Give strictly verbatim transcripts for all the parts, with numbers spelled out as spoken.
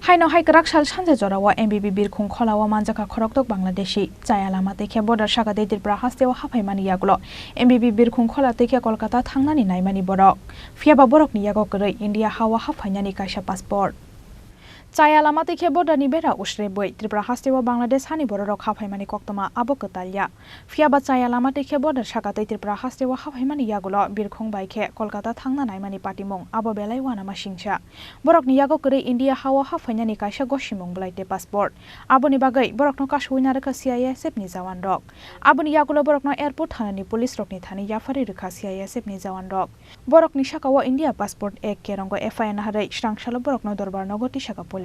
Haino hai kwrak sal sanja jorao M B B birkhung kholao manjakha khoroktok Bangladeshi. Chaya lama tei khe border saka tei Tripura hasteo haphaimani yagulo M B B birkhung khola tei khe Kolkata thangnani naimani borok. Phiyaba borokni yago kwrwi India hao haphainani kaisa passport. Chaya lama tei khe border ni bera usrebwi Tripura hasteo Bangladesh hani bororok haphaimani koktwma abo kwtal ya. Phiyaba chaya lama tei khe border saka tei Tripura hasteo haphaimani yagulo birkhung bai khe Kolkata thangna naimani patimung abo belai uanama singcha. Borokni yago kwrwi India hao haphainani kaisa gosimung bwlai tei passport. Aboni bagwi borokno kasui narwkha C I S F ni jawan rok. Aboni yagulo borokno airport thanani police rokni thani yapharwi rwkha C I S F ni jawan rok. Borokni sakao India passport ek kerongo F I R naharwi swrangsalo borokno dorbar nogo tisaka police.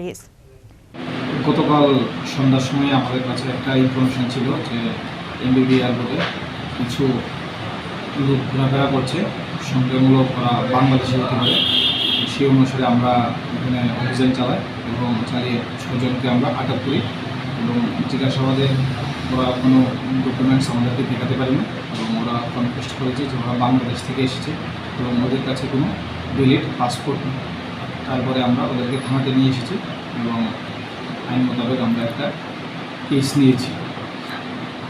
গতকাল সন্ধ্যার সময় আমাদের কাছে একটা ইনফরমেশন ছিল যে এমবিবি এয়ারপোর্টে কিছু লোক ঘোরাফেরা করছে, সন্দেহমূলক ওরা বাংলাদেশি হতে পারে। সেই অনুসারে আমরা এখানে অভিযান চালাই এবং চালিয়ে ছজনকে আমরা আটক করি এবং জিজ্ঞাসাবাদে ওরা কোনো ডকুমেন্টস আমাদেরকে দেখাতে পারেনি এবং ওরা কনফেস করেছে যে ওরা বাংলাদেশ থেকে এসেছে এবং ওদের কাছে কোনো ভ্যালিড পাসপোর্ট নেই। তারপরে আমরা ওদেরকে থানাতে নিয়ে এসেছি এবং আইন মোতাবেক আমরা একটা কেস নিয়েছি।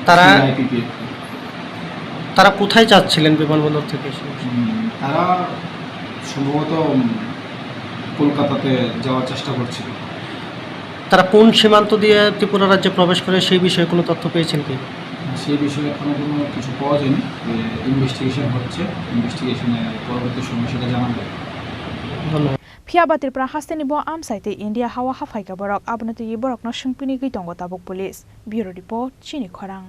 তারা সিআইপিপি। তারা কোথায় যাচ্ছিলেন বিমানবন্দর থেকে এসে? উম, তারা সম্ভবত, উম, কলকাতাতে যাওয়ার চেষ্টা করছিল। তারা কোন সীমান্ত দিয়ে ত্রিপুরা রাজ্যে প্রবেশ করে সেই বিষয়ে কোনো তথ্য পেয়েছেন কি? সেই বিষয়ে এখনো কোনো কিছু পাওয়া যায়নি। এ, ইনভেস্টিগেশন হচ্ছে, ইনভেস্টিগেশনে পরবর্তী সময় সেটা জানা যাবে। ধন্যবাদ। Phiyaba Tripura hasteni bo amsai tei India hao haphaika borok, abono twiwi borokno swngpinigwi tongo tabuk police. Bureau Report, Chini Khorang.